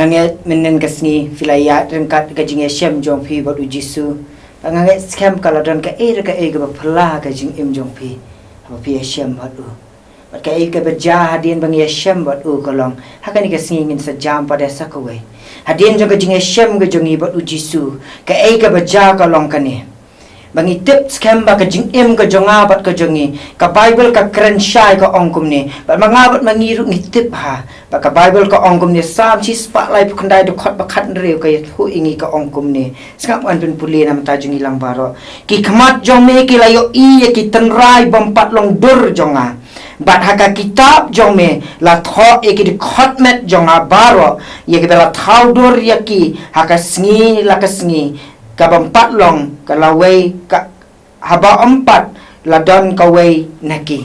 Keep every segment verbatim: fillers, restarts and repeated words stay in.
Nga ngeit mynnin ka sngi phi la ïaid ryngkat ka jingïashem jong phi bad u Jisu. Bad nga ngeit skhem ka la don kaei re kaei kaba phylla ha ka jingim jong phi haba phi ïashem bad u. Bad kaei kaba jia hadien ba ngi ïashem bad u ka long, ha kane ka sngi ngin sa jam pat de sa kawei. Hadien jong ka jingïashem ka jong ngi bad u Jisu, kaei kaba jia ka long kane. Ba ngi tip skhem ba ka jingim ka jong nga bad ka jong ngi, ka Baibl ka kren shai ka ong kumne, bad ma nga bad ma ngi ruh ngi tip ha. Bad ka Baibl ka ong kumne, Salm shispah laiphew khyndai dkhot ba khathynriew ka ïathuh ïa ngi ka ong kumne. Sngap ngan pynpule na bynta jong ngi lang baroh. Ki khmat jong me ki la ïohi ïa ki tynrai bym pat long dur jong nga. Bad ha ka kitab jong me la thoh ïa ki dkhot met jong nga baroh, ïa kiba la thaw dur ïa ki ha ka sngi la ka sngi, ka bym pat long ka lawei ka, haba ym pat la don kawei na ki.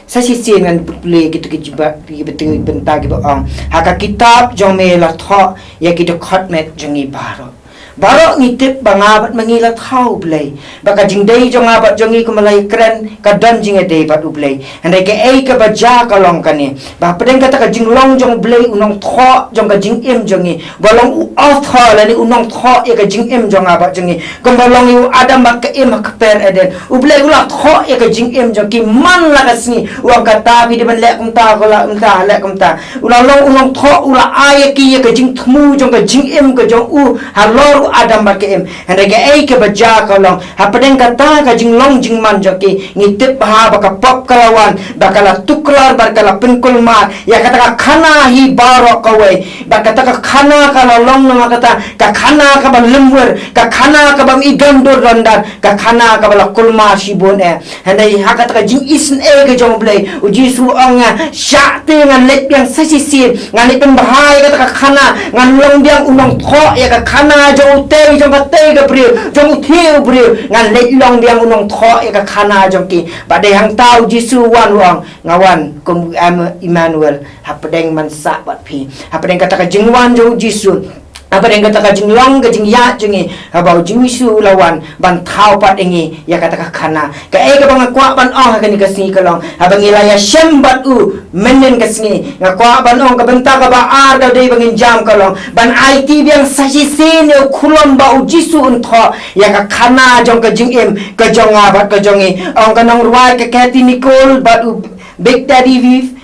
Sa shisien ngan pule kito ki jingba-, ki bynta kiba ong, ha ka kitab jong me la thoh ïa ki dkhot met jong ngi baroh. Baroh ngi tip ba nga bad ma ngi la thaw u Blei. Ba ka jingdei jong nga bad jong ngi kumba la ïakren, ka don jingïadei bad u Blei. Hynrei kaei kaba jia ka long kane. Ba hapdeng kata ka jinglong jong u Blei, u nongthoh jong ka jingim jong ngi, ba long u author lane u nongthoh ïa ka jingim jong nga bad jong ngi. Kumba long ïa u Adam bad ka Im ha kper Eden. U Blei u la thoh ïa ka jingim jong ki man la ka sngi. U ong kata phi dei ban leh kumta, ko leh kumta, leh kumta. U la long u nongthoh, u la ai ïa ki ïa ka jingthmu jong ka jingim ka jong u halor u Adam bad ka Im. Hynrei kaei kaba jia ka long, hapdeng kata ka jinglong jingman jong ki, ngi tip bha ba ka pop ka la wan, ba ka la tuklar, ba ka la pynkulmar ïa kata ka khana hi baroh kawei. Ba kata ka khana ka la long namar kata ka khana kaba lymwir, ka khana kaba ym i don dur don dar, ka khana kaba la kulmar shibun eh. Hynrei ha kata ka jingisynei ka jong u Blei, u Jisu u ong, nga shah te ngan leit biang sa shisien, ngan leit pynbha ïa kata ka khana, ngan long biang u nongthoh ïa ka khana jong utei jong katei ka briew, jong uthie u briew, ngan leit long biang u nongthoh ïa ka khana jong ki. Bad dei hangta u Jisu u wan u ong, nga wan kum u Em-, Immanuel, hapdeng man sah bad phi. Hapdeng kata ka jingwan jong u Jisu, hapdeng kata ka jinglong ka jingïaid jong ngi, haba u Jisu u la wan ban thaw pat ïa ngi ïa kata ka khana. Kaei kaba nga kwah ban ong ha kane ka sngi ka long, haba ngi la ïashem bad u mynnin ka sngi, nga kwah ban ong ka bynta kaba ar ka dei ba ngin jam ka long, ban aiti biang sa shisien ïa u khulom ba u Jisu un thoh ïa ka khana jong ka jingim ka jong nga bad ka jong ngi. Ong ka nongrwai ka Kathy Nichols bad u Big Daddy Vee,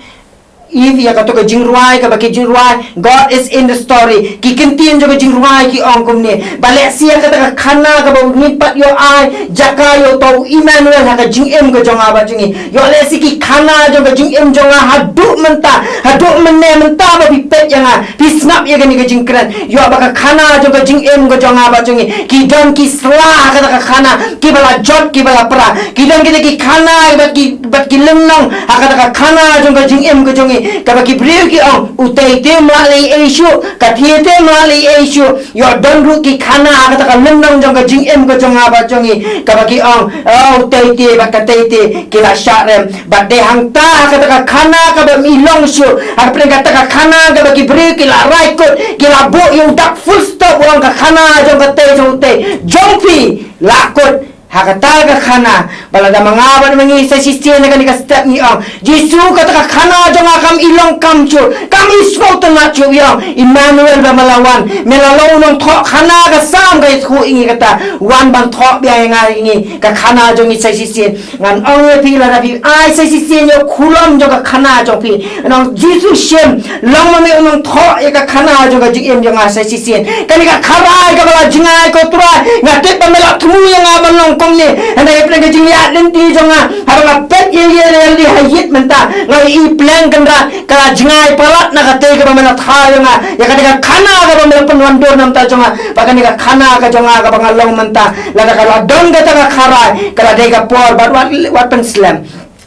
Eve, ïa kato ka jingrwai kaba ki jingrwai God is in the story. Ki kyntien jong ka jingrwai ki ong kumne, ba lehse ïa kata ka khana kaba ngin pat ïoh ai jaka ïa uto u Immanuel ha ka jingim ka jong nga bad jong ngi. Ïoh lehse ki khana jong ka jingim jong nga haduh mynta, haduh mynne mynta ba phi peit ïa nga, phi sngap ïa kane ka jingkren. Ïoh ba ka khana jong ka jingim ka jong nga bad jong ngi, ki don ki sla ha kata ka khana, kiba la jot kiba la pra. Ki don kita ki khana bad ki, bad ki lynnong ha kata ka khana jong ka jingim ka jong ngi, kaba ki briew ki ong, utei te ym lah leh ei shuh, ka thie te ym lah leh ei shuh. Ïoh don ruh ki khana ha kata ka lynnong jong ka jingim ka jong nga bad jong ngi, kaba ki ong, oh, utei te bad katei te ki la shah rem. Bad dei hangta ha kata ka khana kaba ym i long shuh, hapdeng kata ka khana kaba ki briew ki la rai kut, ki la buh ïa u dak full stop, u ong ka khana jong katei jong utei jong phi la kut. Ha kata ka khana, ba lada ma nga bad ma ngi sa shisien ha kane ka step ngi ong, Jisu, kata ka khana jong nga kam i long kam shuh, kam i sngewtynnat shuh, ïa u Immanuel ba me la wan, me la long u nongthoh khana. Ka Salm ka ïathuh ïa ngi kata, wan ban thoh biang ïa nga, ïa ngi, ka khana jong ngi sa shisien. Ngan ong ïa phi, lada phi ai sa shisien ïa u khulom jong ka khana jong phi, ngan ong, Jisu shim, long ma me u nongthoh ïa ka khana jong ka jingim jong nga sa shisien. Kane ka kharai kaba la jngai, ko Trai, nga tip ba me la thmu ïa nga ban long kumne. Hynrei hapdeng ka jingïaid lynti jong nga, haba nga peit ïa ïa ïa ïa ha ïit mynta, nga ïohi pleng kynrad, ka la jngai palat na katei kaba me la thaw ïa nga, ïa kata ka khana kaba me la pynwandur na bynta jong nga. Ba kane ka khana ka jong nga kaba nga long mynta, lada ka la don kata ka kharai, ka la dei ka por bad wat, wat pynslem.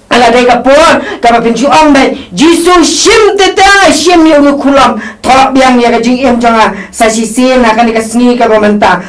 Ka la dei ka por kaba phin shu ong beit, Jisu, shim te te, shim ïa une u khulom, thoh biang ïa ka jingim jong nga sa shisien ha kane ka sngi kaba mynta.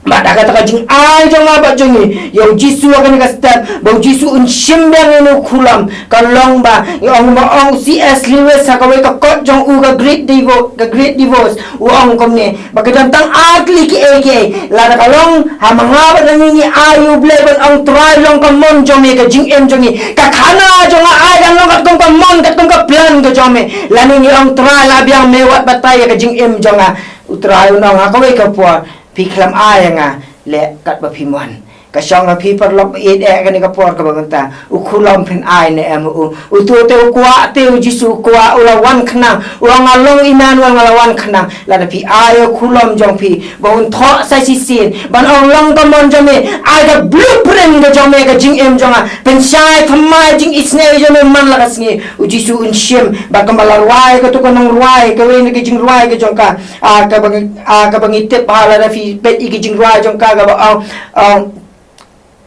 Bad ha kata ka jingai jong nga bad jong ngi ïa u Jisu ha kane ka step, ba u Jisu un shim biang ïa une u khulom, ka long ba ngi ong, ba ong C S Lewis ha kawei ka kot jong u, ka Great Divorce, ka Great Divorce, u ong kumne, ba ka don tang ar tylli kiei kiei. Lada ka long ha ma nga bad ma ngi, ngi ai ïa u Blei ban ong, Trai, long ka mon jong me ka jingim jong ngi, ka khana jong nga ai kan long katkum ka mon, katkum ka plan ka jong me. Lane ngi ong, Trai, lah biang me wad batai ïa ka jingim jong nga. U Trai un ong ha kawei ka por, phi khlem ai ïa nga, leh katba phi mon. Ka shong ha phi paralok ba ïeit eh, kane ka por kaba mynta, u khulom phin ai ne em? U, uto te u kwah te, u Jisu u kwah, u la wan khnang, u ong, nga long Immanuel, nga la wan khnang. Lada phi ai ïa u khulom jong phi ba un thoh sa shisien, ban ong, long ka mon jong me, ai ka blueprint ka jong me ka jingim jong nga, pynshai thymmai jingisynei jong me man la ka sngi, u Jisu un shim. Bad kumba la rwai kato ka nongrwai, kawei na ka jingrwai ka jong ka, ah, kaba ngi, ah, kaba ngi tip ba lada phi peit ïa ka jingrwai jong ka, kaba ong, ong,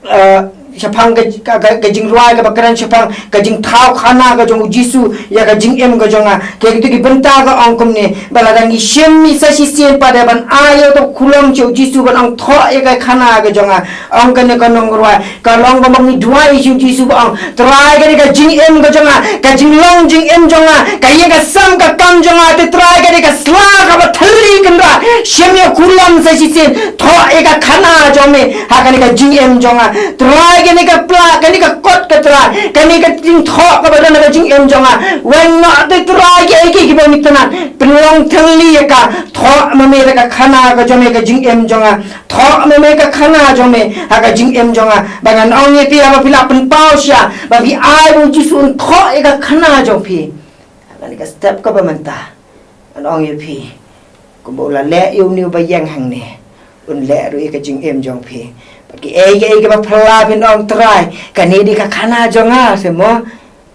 ah, shaphang ka, ka, ka, ka jingrwai kaba kren shaphang ka jingthaw khana ka jong u Jisu ïa ka jingim ka jong nga. Ki, kito ki bynta ka ong kumne, ba lada ngi shim ïa sa shisien pat de ban ai ïa uto u khulom sha u Jisu ban ong, thoh ïa ka khana ka jong nga. Ong kane ka nongrwai, ka long ba ma ngi duwai sha u Jisu ba ong, Trai, kane ka jingim ka jong nga, ka jinglong jingim jong nga, ka ïing ka sem ka kam jong nga, te Trai, kane ka sla kaba thylli kynrad, shim ïa u khulom sa shisien, thoh ïa ka khana jong me ha kane ka jingim jong nga. Trai, kane ka pla, kane ka kot ka Trai, kane ka jingthoh kaba don ha ka jingim jong nga, weng noh te Trai kiei kiei kiba ngi tynnad, pynlong thylli ïa ka, thoh ma me da ka khana ka jong me ka jingim jong nga. Thoh ma me ka khana jong me ha ka jingim jong nga. Ba ngan ong ïa phi, haba phi la pynpaw sha ba phi ai ba u Jisu un thoh ïa ka khana jong phi, ha kane ka step kaba mynta, ngan ong ïa phi, kumba u la leh ïa une uba ïeng hangne, un leh ruh ïa ka jingim jong phi. Bad kiei kiei kiba phylla phin ong, Trai, kane dei ka khana jong nga, seh mo.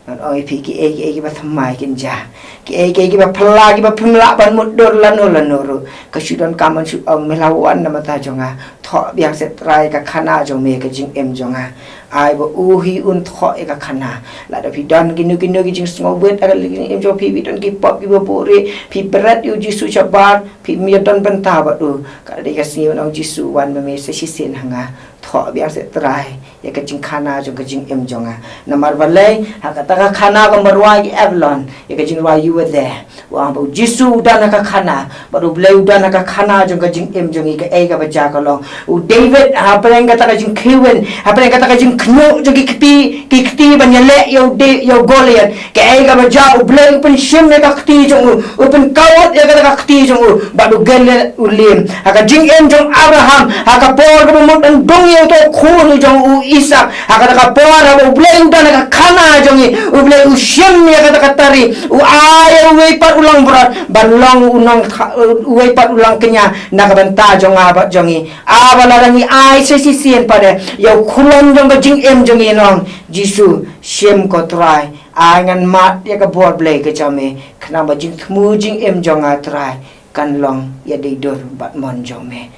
Ngan ong ïa phi, kiei kiei kiba thymmai kin jia, kiei kiei kiba phylla, kiba phim lah ban mutdur lano lano ruh, ka shu donkam ban shu ong, me la wan na bynta jong nga. Thoh biang seh Trai ka khana jong me ka jingim jong nga. Ai ba u hi un thoh ïa ka khana. Lada phi don kino kino ki jingsngewbit ha ka jingim jong phi, phi don ki pop kiba buhrieh, phi bret ïa u Jisu shabar, phim ïadon bynta bad u, ka dei ka sngi un ong, Jisu, wan ma me sa shisien ha nga. Thoh biang seh Trai ïa ka jingkhana jong ka jingim jong nga. Namar balei? Ha kata ka khana kaba rwai ki Evelyn, ïa ka jingrwai You Were There, u ong ba u Jisu u don ha ka khana, bad u Blei u don ha ka khana jong ka jingim jong ngi. Kaei kaba jia ka long, u David, hapdeng kata ka jingkheiwin, hapdeng kata ka jingkhñiuh jong ki kti, ki kti ban ïaleh ïa u De-, ïa u Goliath, kaei kaba jia? U Blei u pynshim ïa ka kti jong u, u pynkawut ïa kata ka kti jong u, bad u Goliath u liem. Ha ka jingim jong Abraham, ha ka por kaba mut ban bung ïa uto u khun u jong u Isaak, ha kata ka por haba u Blei u don ha ka khana jong ngi, u Blei u shim ïa kata ka tari, u ai ïa uwei pat u langbrot ban long u nongtha-, uwei pat u langkñia na ka bynta jong nga bad jong ngi. Haba lada ngi ai sa shisien pat de ïa u khulom jong ka jingim jong ngi, ngan ong, Jisu, shim ko Trai, ai ngan mad ïa ka bor Blei ka jong me, khnang ba jingthmu jingim jong nga Trai kan long ïa dei dur bad mon jong me.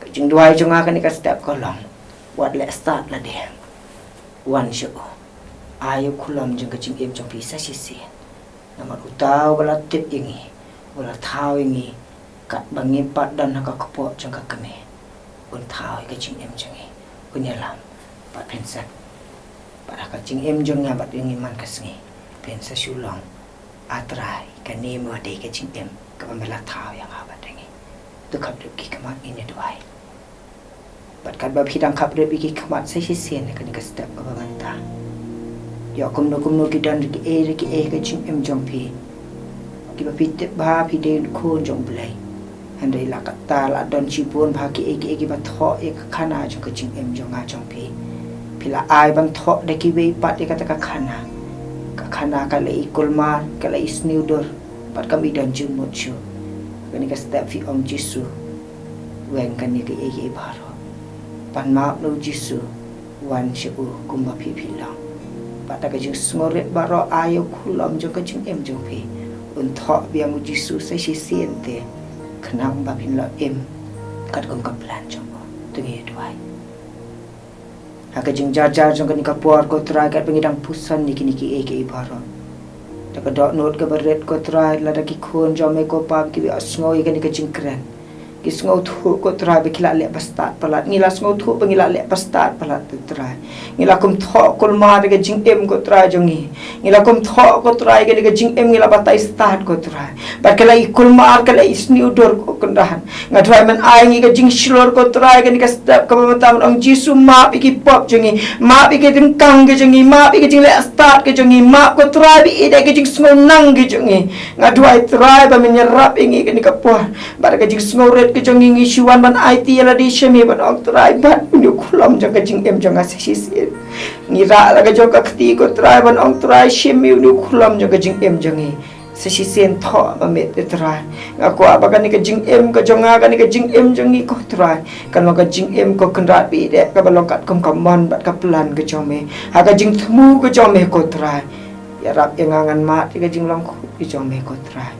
Ka jingduwai jong nga kane ka step ka long, wat leh stad lade. Wan sha u. Ai ïa u khulom jong ka jingim jong phi sa shisien. Namar uta uba la tip ïa ngi, uba la thaw ïa ngi, katba ngim pat don ha ka kpoh jong ka kmie, un thaw ïa ka jingim jong ngi, un ïalam bad phin sep. Bad ha ka jingim jong nga bad jong ngi man ka sngi, phin sa shu long, A Trai, kane mo dei ka jingim kaba me la thaw ïa nga bad ïa ngi. To khapdep ki khmat, ngin ïa duwai. Bad katba phi dang khapdep ïa ki khmat sa shisien ha kane ka step kaba mynta, ïoh kumno kumno ki don kiei kiei ha ka jingim jong phi kiba phi tip ba phi dei u khun jong u Blei. Hynrei la katta la don shibun bha kiei kiei kiba thoh ïa ka khana jong ka jingim jong nga jong phi. Phi la ai ban thoh da kiwei pat ïa kata ka khana. Ka khana ka la i kulmar, ka la i sniewdur, bad kam i don jingmut shuh. Kane ka step phi ong, Jisu, weng kane kiei kiei baroh. Pan map na u Jisu, wan sha u kumba phi phi long. Bad da ka jingsngewrit baroh, ai ïa u khulom jong ka jingim jong phi un thoh biang u Jisu sa shisien te, khnang ba phin lah im katkum ka plan jong u. To ngin ïa duwai. Ha ka jingjar jar jong kane ka por, ko Trai, katba ngi dang puson ïa kine kiei kiei baroh, da ka dohnud kaba rit, ko Trai, lada ki khun jong me, ko Kpa, kiba ïohsngew ïa kane ka jingkren, Ki sngewthuh ko Trai ba ki la leh ba stad palat. Ngi la sngewthuh ba ngi la leh ba stad palat ko Trai. Ngi la kum thoh kulmar ïa ka jingim ko Trai jong ngi. Ngi la kum thoh ko Trai ïa kane ka jingim ngi la batai stad ko Trai. Bad ka la i kulmar ka la i sniew dur ko Kynrad. Nga duwai men ai ngi ka jingshlur ko Trai kane ka step kaba mynta men ong Jisu map ïa ki pop jong ngi. Map ïa ki jingkang ki jong ngi. Map ïa ki jingleh stad ki jong ngi. Map ko Trai ba i dei ka jingsngew nang ki jong ngi. Nga duwai Trai ba men ïarap ïa ngi kane ka por. Bad ka jingsngewrit ka jong ngi ngi shu wan ban aiti ïa lade sha me ban ong Trai bat une u khulom jong ka jingim jong nga sa shisien. Ngi rah la ka jong ka kti ko Trai ban ong Trai shim me une u khulom jong ka jingim jong ngi. Sa shisien thoh ma me te Trai. Nga kwah ba kane ka jingim ka jong nga kane ka jingim jong ngi ko Trai. Kan long ka jingim ko Kynrad ba i dei kaba long katkum ka mon bad ka plan ka jong me. Ha ka jingthmu ka jong me ko Trai. Ïarap ïa nga ngan mad ïa ka jinglong khuid ka jong me ko Trai.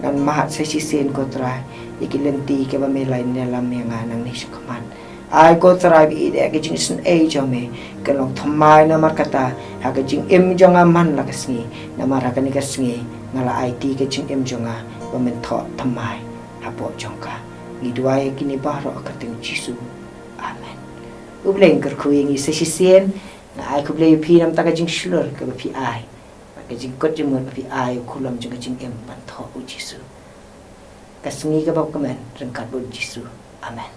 Ngan mad sa shisien ko Trai ïa ki lynti kiba me la ïalam ïa nga nangne shakhmat. Ai ko Trai ba i dei ka jingisynei jong me kan long thymmai namar kata ha ka jingim jong nga man la ka sngi namar ha kane ka sngi nga la aiti ka jingim jong nga ba men thoh thymmai hapoh jong ka. Ngi duwai ïa kine baroh ha ka kyrteng Jisu. Amen. U Blei un kyrkhu ïa ngi sa shisien. Nga ai khublei ïa phi namar ka jingshlur kaba phi ai. Bad ka jingkut jingmut ba phi ai u khulom jong ka jingim ban thoh u Jisu. Ka sngi kaba kmen ryngkat bad u Jisu. Amen.